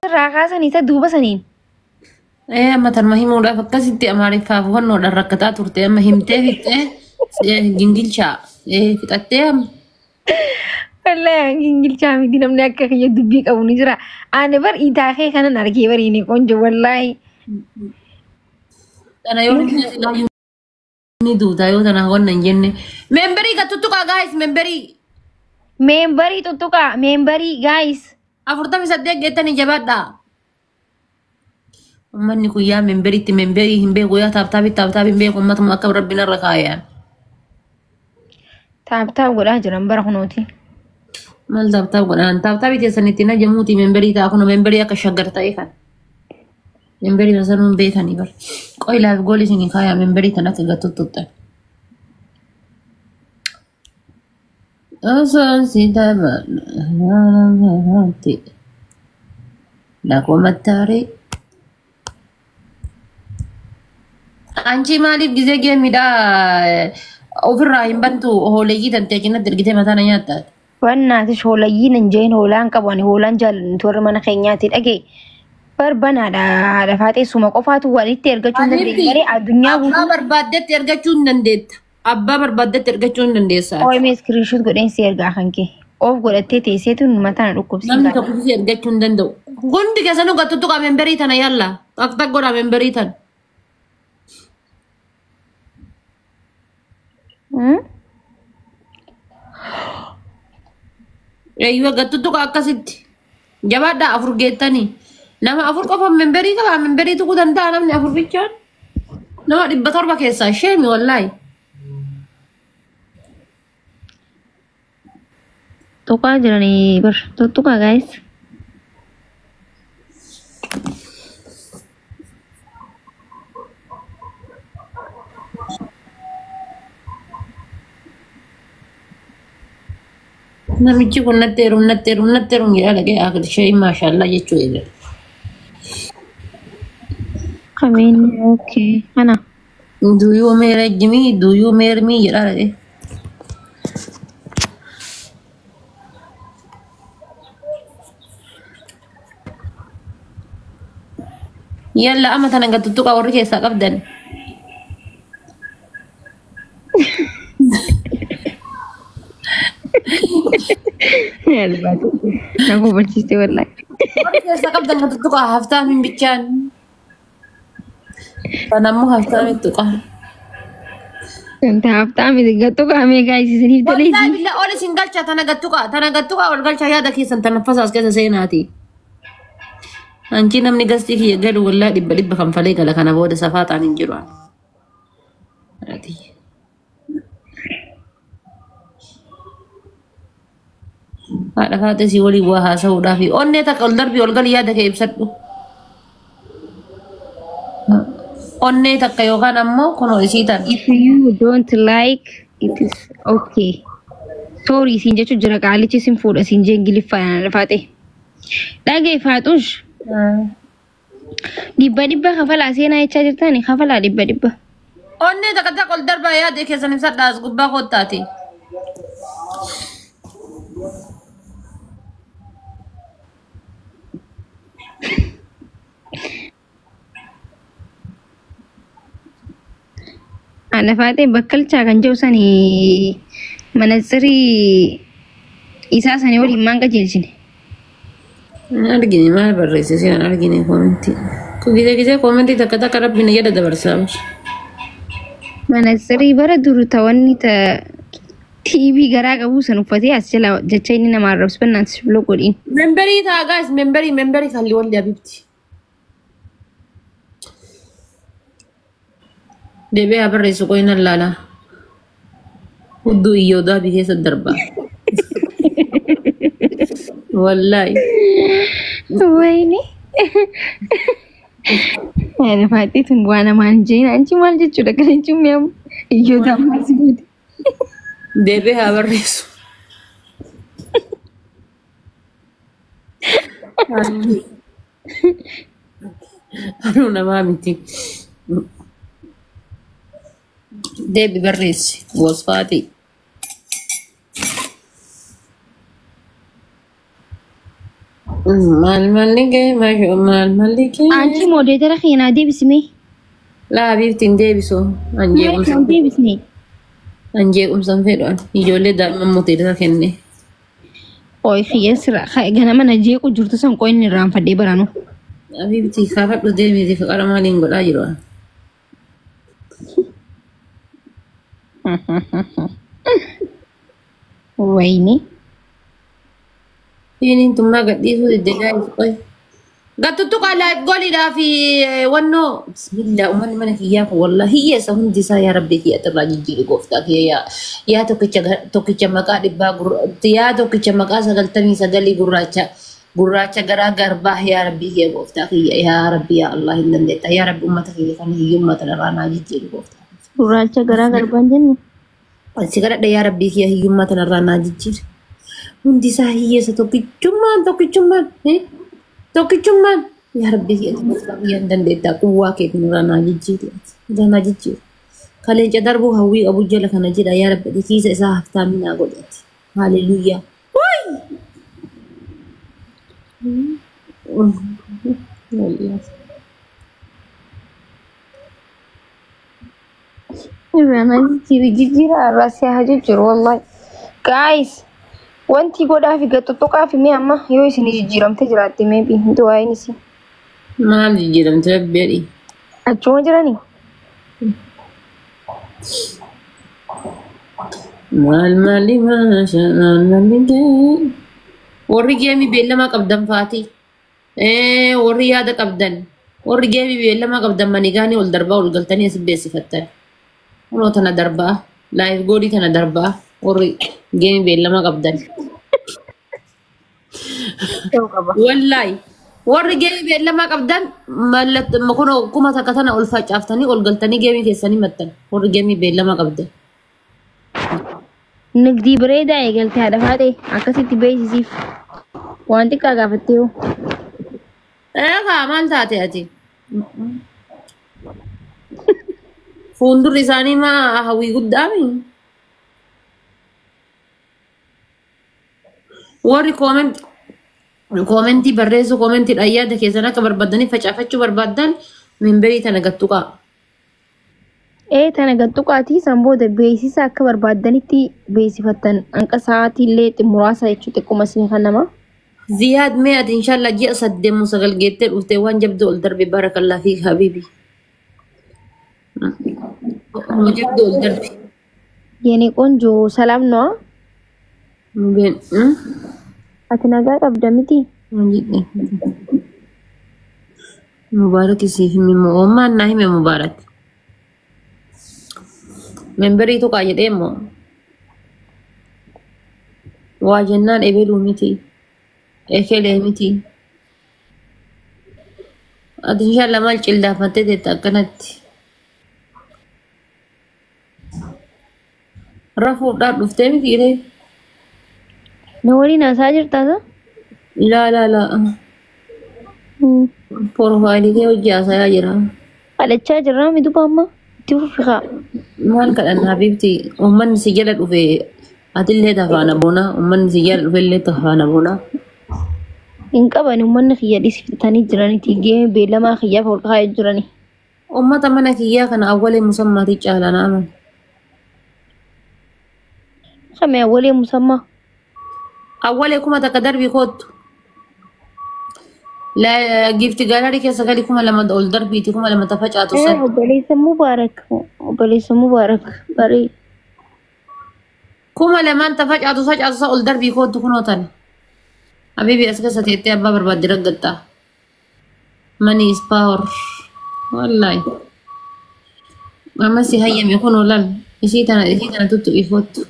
Irraa kaasanii isa duuba saniin. Ee amma tanuma himuudhaaf akkasitti amaariffaaf hubannoodhaan rakkataa turte amma himtee fixxee gingilchaa fixattee amma. Wallaahi gingilchaa miti namni akka kiyya dubbii qabu ni jira. Ani bar itaa kee kanan argee bariine qonjo wallaahi. Tana yoo silaayyuu ni duuta yoo tana wanna hin jenne. Memberii ka tuttuqaa guys memberii. Memberii tuttuqaa memberii guys. 48 geettanii jabaadhaa. Uummanni kun yaa memberiitti memberii hin beeku yaa taaptaabii taaptaabii hin beeku uummatuma akka rabbiin irra kaayaan. Taaptaap godhaa jiran bara kunooti. Maal taaptaap godhan taaptaabii keessan ittiin ajamuuti memberii ta'a kun memberii akka shaggar ta'e kan. Memberii tasanuu hin beekanii bara. Qoy laaf gooli isin kaayaa memberii tan akka gattu tuttuqxan. Osoo si tapha nakomattaaree. Anchi maaliif gizee geemidhaa ofirraa hin bantu hooleyyii tantee cinatti ergitee mataa na nyaattaati. Wannaatis hoolayyii nan jeen hoolaan qabu ani hoolaan jaalladhu warra mana keenyaati dhagee. Barbanaadha haadha faaxee suma qofaatu walitti ergachuu hin dandeenye malee addunyaa Abbaa guutuu. barbaaddetti ergachuu hin dandeetta. Abbaa barbaaddetti ergachuu hin dandeessa. OMS screenshot godheen si ergaa kan kee. Of godhattee teesseetu mataa na dhukkubsiisa. Namni tokko si ergachuu hin danda'u. Hundi keessanuu gattu tuqaa memberii tana yalla. Xaqxaq godhaa memberii tana. Eeyyuu gattu tuqaa akkasitti. Jabaadhaa afur geettanii. Nama afur qofa memberii qaba memberii tuquu danda'a namni afur bichaan. Nama 700 keessaa sheemi wallaahi. Tuqaa jiranii bar tuttuqaa guys. Namichi kun natti heerum natti heerum natti heerum jedhaa dhagee akil shee maashaallah jechuu eegale. Kamiin okay kana. Do you marriage me? Do you marry me? jedhaa dhagee. Yalla amma tana gattu tuqaa warri keessaa qabdan. Na hubachiiste wallaahi. Warri keessaa qabdan gattu tuqaa haftaam hin bichaan. Kana immoo haftaam tuqaa. Wanta haftaam gattu qaamee guys isiniif Wallaahi daleessi. billah ol isin galcha tana gattu qaa tana gattu qaa ol galcha yaada keessan tana fasaas keessa seenaati. Anchi namni gastii kiyya galu wallaahi dhibba dhibba kanfalee gala kana booda safaa ta'an hin jiru. Ati. Haadha faatee si waliin waa haasa'uudhaaf onnee takka ol darbii ol gali yaada kee ibsadhu. Onnee takka yookaan ammoo kunoo isii tana. If you don't like it is okay. Sorry siin jechuun jira qaalichi sin fuudha siin jee ingiliffaan faate. Dhagee faaxush dhibba dhibba kafalaa seenaa jechaa jirtani kafalaa dhibba dhibba. Onnee takka takka ol darbaa yaada keessan ibsadhaa as gubbaa koottaati. Haadha faatee bakkalchaa kan jiru sani manatsirii isaa sani waliin maan qajeelchine. Hin argine maal barreesse si hin argine koomentii. Kun gizee gizee koomentii takka takka rabbiin jedha dabarsaa. Manatsirii bara dur tawanni ta TV garaa qabu san uffatee as jala jecha inni nama arrabsu bannaan si buloo godhiin. Memberii ta'a guys memberii memberii kalli walli habibti. Deebi'ee haa barreessu qoy nan laala. Hudduu iyyoo daabii keessa darba. Wallaahi. Wayne. Haadha faatee tun waa namaan jeen anchi maal jechuudha kana jechuun mi'aamu iyyoo taa'u si gooti. Deebi'ee haa barreessu. Anuu namaa miti. Deebi barreessi. Wasfaatii. Maal malli kee maal malli kee. Anchi moodeetara keenaa deebisime. Laa biiftiin deebisu. Maaliif hin deebisne? An jeequmsan fedhu an. Ijoollee daa'imman mooteelota kenne. Qoy kiyya sira ganama na jeequ jirtu san qoy inni irraanfadhee baranu. Abiibti kaafadhu deemiti faqara maaliin godhaa jiru an. Wayini. Fiiniin tummaa gadhiisuu didde gaa'is qoy. Gattuttuqa live goliidhaa fi wannoo bismillah uummanni mana kiyyaa kun wallahi hiyyeessa hundi isaa yaa rabbii kiyya irraa jijjiiri gooftaa kiyya yaa yaa tokkicha tokkicha maqaa dhibbaa yaa tokkicha maqaa 99 gurraacha gurraacha garaa garbaa yaa rabbii kiyya gooftaa kiyya yaa rabbii yaa Allah hin dandeetta yaa rabbi uummata kiyya kana hiyyummaa tanarraa naa jijjiiri gooftaa. Gurraacha garaa garbaan jenne. Si kadhadha yaa rabbii kiyya hiyyummaa tanarraa naa jijjiiri. Hundi isaa hiyyeessa tokkichummaan tokkichummaan tokkichummaan yaa rabbii kiyya gooftaa kiyya hin dandeetta quwwaa keetiin irraa naa jijjiiri irraa naa jijjiiri. Kaleenca darbuu hawwii qabu jala kana jedha yaa rabbi kiisa isaa haftaamii naa godhati. Haaleluyyaa. Irraa naa jijjiiri jijjiira irraa si haa jijjiiru wallahi. Guys wanti godhaa fi gaxuxuqaa fi mee amma yoo isin jijjiiramte jiraatte maybe du'aayin isin. Maal jijjiiramte rabbi jedhi. Achuma jiranii? Maal maali maasha maal malli kee. Warri geemii beellamaa qabdan faati. Warri yaada qabdan. Warri geemii beellamaa qabdan manigaanii ol darbaa ol galtanii as beeksifattan. Kunoo tana darbaa. Laayif goodii tana darbaa. Warri geemii beellamaa qabdan. Ta'uu qaba. Wallaahi. Warri geemii beellamaa qabdan mallattoo kunoo kuma takka tana ol facaaftanii ol galtanii geemii keessanii maxxan. Warri geemii beellamaa qabdan. Nigdii bareedaa eegalte haadha faatee akkasitti beeksisiif. Waan xiqqaa gaafattee hoo. Eegaa maal taate ati? Fuuldurri isaanii maa hawwii guddaami? Warri koomentii barreessuu koomentiidhaan yaada keessan akka barbaaddanii facaafachuu barbaaddan minberii tana gattuqaa. Ee tana gattuqaatii san booda beeksisa akka barbaaddanitti beeksifattan hanqa sa'aatii illee muraasa jechuu xiqquma isin kan nama. Ziyaad mee ati inshallah ji'a 8 9 geettee dhuftee waan jabduu ol darbe barakallah fiik habibi. Jabduu ol darbe. የኔ ቆንጆ ሰላም ነዋ። Mubeen. Ati nagaa qabda miti? Mubaarak isiif hime moo maal naa hime Mubaarak. Memberii tuqaa jedhee immoo waa jennaan ebeluu miti ekelee miti. Ati inshallah maal cildaafattee teetta akkanatti. Rafuudhaan dhuftee miti ree. Na waliin haasaa jirtaa? Laa laa laa. Profaayilii kee hojii haasayaa jira. Kadhachaa jirraa mi duba amma? Itti fufi kaa. Maal kadhanna habiibti uummanni si jala dhufe atillee tafaana boona uummanni si jala dhufe illee tafaana boona. Hin qaban uummanni kiyya dhiisifatanii jiraniiti. Geemii beellamaa kiyyaaf ol kaa'ee jirani. Uummata mana kiyyaa kana awwalee musammaatii caalaa na amana. Kame awwalee musammaa. Awwalee 1000 darbii koottu. Giifti gaalarii keessa galii 2000 ol darbiiti 2000 tafacaatu san. Obboleessa Mubaarak. Obboleessa Mubaarak. Baree. 2000 tafacaatu facaatu san ol darbii koottu kunoo tana. Habibi as keessa teettee abbaa barbaadde raggattaa. Money is power. Wallahi. Amma si hayyame kunoo lal. Isii tana tuttuqii koottu.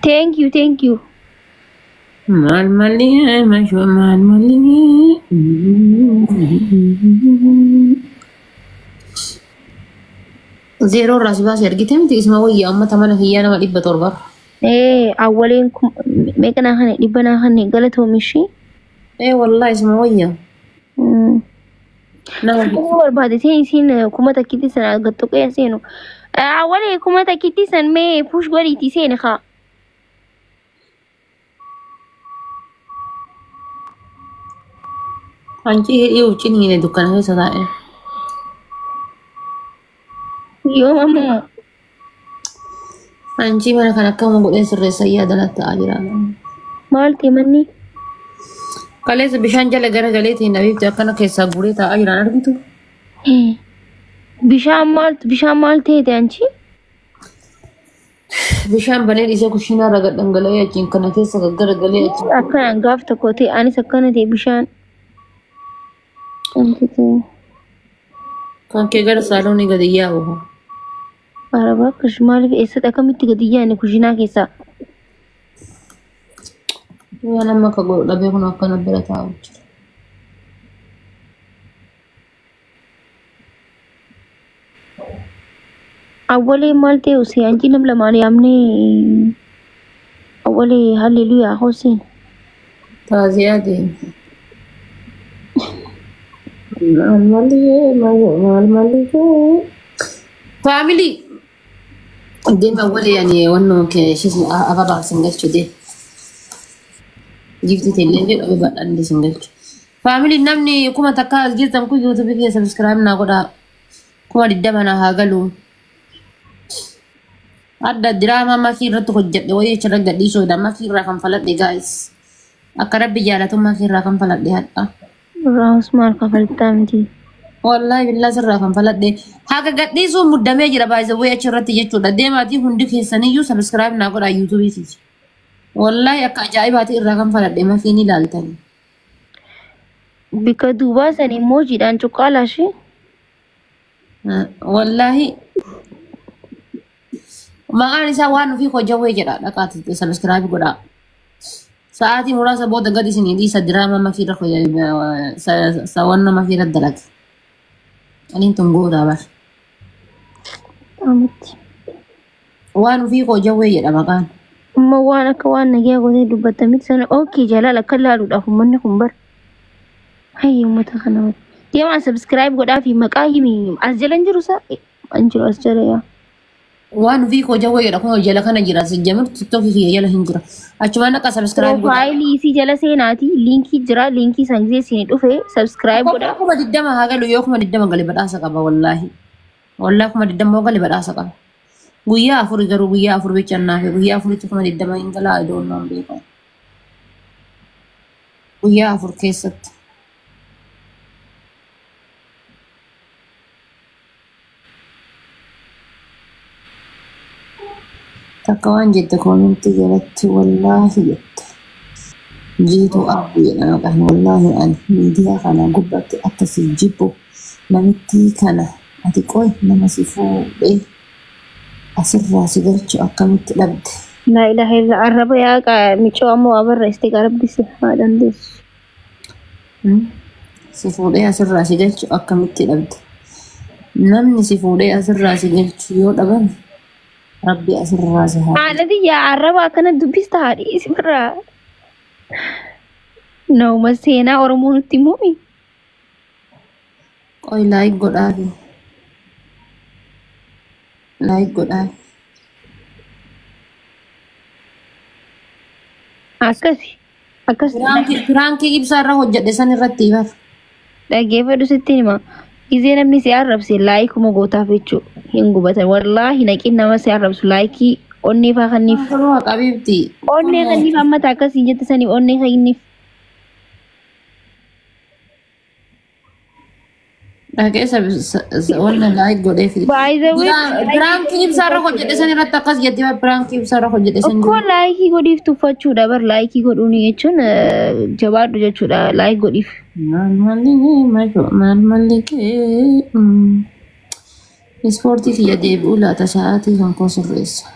Thank you, thank you. Maal malli mashu maal malli. Zeeroo irraa si baasee argite miti isuma wayyaa uummata mana kiyyaa nama 700. Ee awwaleen meeqa naa kanne dhibba naa kanne galatoomi ishii. Ee wallahi isuma wayyaa. Nama Kuma barbaade seen isiin kuma takkitti sana gattuqee seenu Awwalee kuma takkitti san mee push godhiitii seeni haa. Anchi hidhii uf ciniine dukkana keessa taa'e. Yoo ammoo Anchi mana kan akkama godhee sirreessa yaada ta'aa jira. Maal ta'e manni? Kaleessa bishaan jala garagaleetiin dhabeefti akkana keessaa guuree taa'aa jiran argitu. Bishaan maal ta'e anchi? Bishaan banee dhiisee kushiinaa irra gad dhangala'ee achiin kana keessa gaggaragalee achiin. Akkana gaaf tokko ta'e anis akkana ta'e bishaan. Wanti ta'e. Kan kee gara saaloonii gadi yaa'u. Arabaa akkas maaliif eessatti akkamitti gadi yaa'ani kushiinaa keessaa? Waan amma akka godhu dhabee kun akkana bira taa'u jira. Awwalee maal ta'e usee anchi nam lamaan yaamnee awwalee halleluuyaa hoseen. Taaziyaa deemi. Maal malee maal malee Faamilii. Deema awwalee ani wannoo kee ababaa sin galchu deema. Gifti tellee jedhu ababaadhaan sin galchu. Faamilii namni 1000 as jirtan kun yuutuubii kiyya sabiskiraayib naa godhaa. 20,000 naa haa galu. Adda diraamaa makii irratti hojjedhe wayii achirra gadhiisuudha. Makii irraa kan faladhe gaayis. Akka rabbi jaalatu makii irraa kan faladhe hadha. Raawus maal kafaltaa miti. Wallaahi billaa sirraa kan faladhe. Haga gadhiisuun muddamee jira baay'isa wayii achirratti jechuudha. Deemaatii hundi keessaniyyuu sabiskiraayib naa godhaa yuutuubiitiiti. Wallaahi akka ajaa'ibaati irraa kan faladhe makii ni ilaaltani. Bikka duubaa san immoo jiidhaan cuqqaalaa ishee. Wallaahi maqaan isaa waan ofii hojjawwee jedha dhaqaati sabiskiraayib godhaa. Sa'aatii muraasa booda gadi isinii dhiisa diraamaa makii irra sawwanna makii irra dalage. Aniin tun gootaa bar. Amatti. Waan ofii hojjawwee jedha maqaan. Amma waan akka waan nagaa gootee dubbatamiti sana ookee jalaal akka laaluudhaaf uummanni kun bara. Hayyi uummata kana. Deemaa sabiskiraayib godhaa fi maqaa himi as jala hin jiru saa? Hin jiru as jala yaa. Waan ofii hojjawwee jedha kun jala kana jira sijjamir tiktookii kiyya jala hin jira. Achumaan akka sabiskiraayib godhaa. Piroofaayilii isii jala seenaati liinkii jira liinkii san gisee isin dhufe sabiskiraayib godhaa. 20,000 haa galu yoo 20,000 gale badhaasa qaba wallaahi. Wallaahi 20,000 gale badhaasa qaba. Guyyaa afur garuu guyyaa afur bicha naafe guyyaa afuritti 20,000 hin galaa idoon naan beekamu. Guyyaa afur keessatti. Takka waan jette koomintii jalatti wallaahi jette. Jiituu abdii jedha maqaan wallaahi ani miidiyaa kana gubbaatti akka si jibbu namittii kana ati qoy nama si fuudhee asirraa si galchu akkamitti dhabde. Laa ilaaha illa arraba yaa micoo ammoo waa barreessite qarabbi si haa dandeessu. Si fuudhee asirraa si galchu akkamitti dhabde. Namni si fuudhee asirraa si galchu yoo dhabame rabbi asirraa si haa. Haadhati yaa arraba akkana dubbista haadhi isirraa. Nauma seenaa Oromoo nutti himumi. Qoy laayik godhaafi. Laayik godhaafi. Akkasi. Akkas. Piraankii ibsaa irra hojjedhe san irratti bar. Dhaggeeffadhu sitti hima. Gizee namni si arrabse laayikuma gootaaf jechuudha. Hin gubatan. Wallaahi naqin nama si arrabsu laayikii onnee faa kanniif. Garuu habiibti. Onnee kanniif amma akkasii jette saniif onnee kanniif. Dhaqee wanna laayik godhee fi. By the way. Piraankii ibsaa irra hojjedhe san irratti akkas jetti piraankii ibsaa irra hojjedhe san. Okkoo laayikii godhiif tuffachuudha bar laayikii godhuun jechuun jabaadhu jechuudha laayik godhiif. Maal malli maal malli kee ispoortii kiyya deebi'uu laata sa'aatii kan koo sirreessa.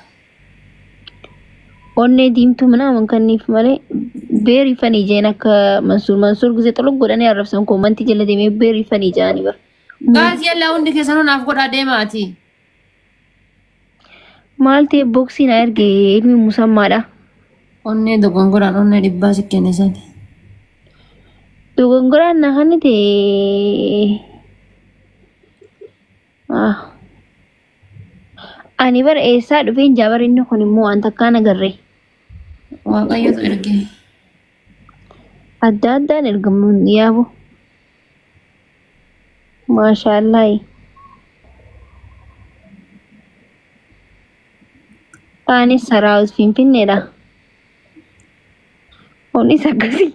Onnee diimtuu minaaman kanniif malee beerii fanii jeen akka Mansuur gisee xolog godhanii arrabsan koomantii jala deemee beerii fanii jaanii bara. Gaazii yallaa hundi keessanuu naaf godhaa deemaati. Maal ta'e boksii na erge ilmi musammaadha. Onnee dogongoraan onnee dhibbaa si kenne sani. Dogongoraan na kan ta'e. Ani bara eessaa dhufeen jaabar inni kun immoo waan takkaan agarre. Waaqayyotu erge. Adda addaan ergamuun yaabu. Maashaallahi. Anis Saraawus Finfinneedha. Kunis akkasii.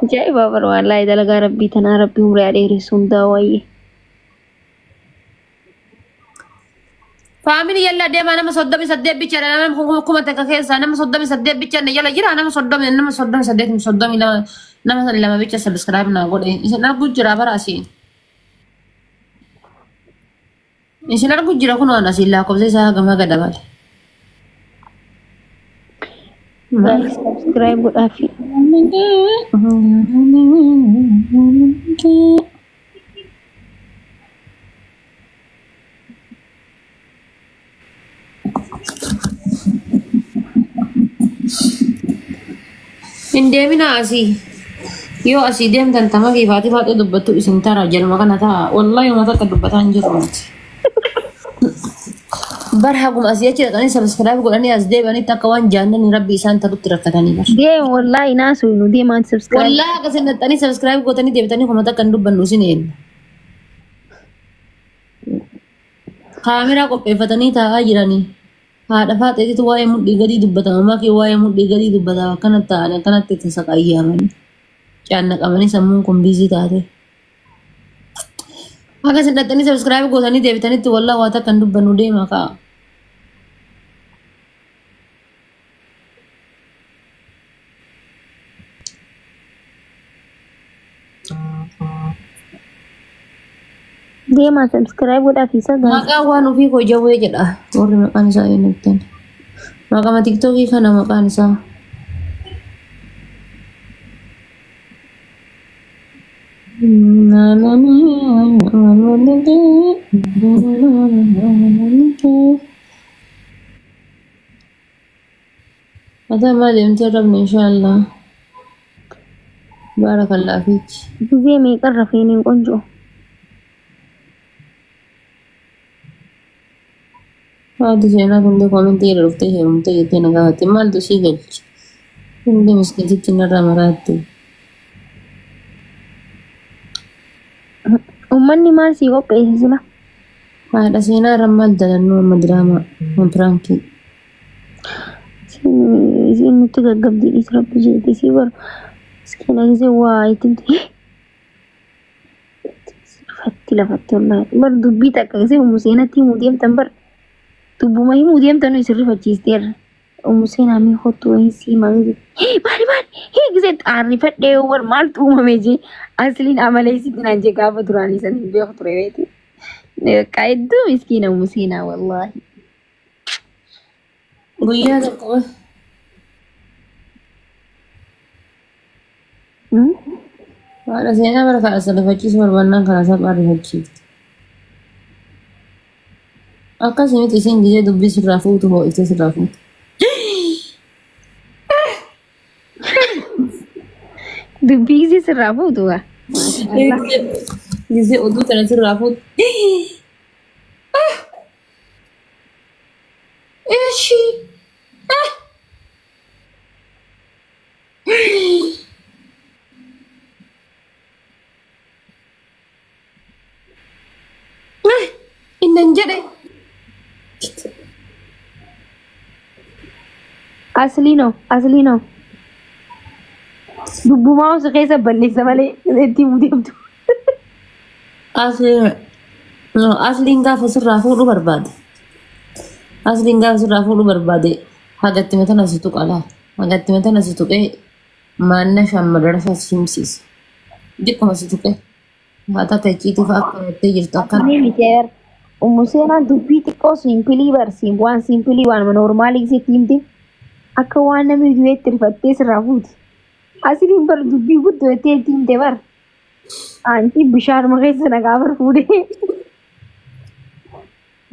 Ajaa'iba bara wallaahi dalagaa rabbii tanaa rabbii umrii haa dheeressu hundaa waayee. Family yalla deemaa nama 38 bichaadha. Nama 1000 keessaa nama 38 bicha na jala jira. Nama 30 nama 38 32 nama lama bicha subscribe naa godhe. Isin arguu jira bara asii. Isin arguu jira kun waan asii lakkoofsa isaa hagam haga dabale. Guys, subscribe godhaafi. Hin deemina asii. Yoo asii deemtan tama fi faatii faaxee dubbattu isin tara jaluma kana ta'a. Wallahi uummata akka dubbataa hin jiru miti. Bar haguma asii achi dhaqanii subscribe godhanii as deebi'anitti akka waan jaannanii rabbi isaan tarutti rakkatanii bar. Deem wallaahi naasu nu deemaan subscribe. Wallahi akka isin dhaqxanii subscribe gootanii deebitanii uummata akka hin dubbannu isin eenyu. Kaameraa qopheeffatanii taa'aa jiranii. Haadha faaxeetitu waa'ee mudhii gadii dubbatama. Makii waa'ee mudhii gadii dubbatama. Akkanatti ta'anii akkanatti tasaqayyaamanii. Caannaqamanii sammuun kun busy taate. Akka isin dhaqxanii subscribe gootanii deebitanitti wallahi waa takka hin dubbannu deema ka'a. Deemaa subscribe godhaafi isa guys. Maqaan waan ofii koo jawwee jedha. Warri maqaan isaa eenyu jettan. Maqama tiktookii kana maqaan isaa. Ata maal deemtee rabni inshaallah. Barakallah fiik. Gizee meeqan rafeen qonjoo. Haati seenaa kun koomentii irra dhuftee heerumtee jettee na gaafatte maaltu sii galche? Hundi miskiitichi narraa maraatte. Uummanni maal sii qopheesse sila? Haadha seenaa irra maal dalannuu amma diraamaa piraankii. Isiin nutti gaggabdii dhiis rabbi jeeti sii bara. Miskiina gisee waa itti lafatti lafatti wallaahi. Bar dubbii takka gisee umu seenatti himuu deemtan bar dubbuma himuu deemtan isin rifachiisteerra. Umu seenaa mee kottu wayii sii maal maali maali hee gisee xaarrifadhee war maaltu uumame jee asliin amala isitti naan jee gaafa duraanii san hin beeku ture beeti. Bakka hedduu miskiina umu seenaa wallaahi. Guyyaa tokko haadha seenaa bara kana rifachiisuu barbaannaan karaa salphaa rifachiifti. Akkasumatti isin gisee dubbii sirraa fuutu hoo'itee sirraa fuutu. Dubbii gisee sirraa fuutu waa. Gisee oduu tana sirraa fuutu. Eshi. Innan jedhe. Asliinoo asliinoo. Dubbumaa osoo keessa balleessa malee itti himuu deemtu. Asliin gaafa sirraa fuudhuu barbaade. Asliin gaafa sirraa fuudhuu barbaade hagatti matana si tuqa laa. Hagatti matana si tuqee maanna shan madarasa si himsiisa. Diqquma si tuqee. Haa taate achiitii fa'a akka jettee jirtu akkana. Asliin miti ayar. Ummu seenaan dubbii xiqqoo simpilii barsiin waan simpilii waan noormaalii isitti himte akka waan namni du'eetti rifattee sirraa fuuti. Asliin bar dubbii guddoo jettee itti himte bar. Anti bishaanuma keessa nagaa bar fuudhee.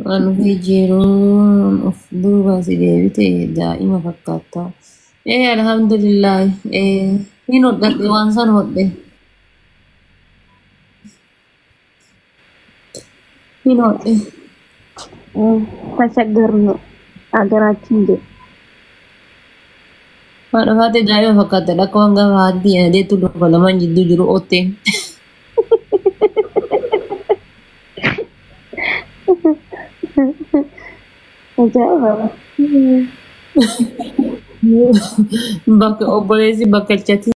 Waan ofii jiruun of duuba si deebite daa'ima fakkaata. Ee alhamdulillah. Ee hin hodhadhe waan san hodhe. Hin hodhe. ተቸገርን ሀገራችን እንዴ Haadha faatee daa'ima fakkaata akka waan gaafa haati deettu luka lamaan jidduu jiru ootte. Ajaa'iba. Bakka obboleessi bakka chatti.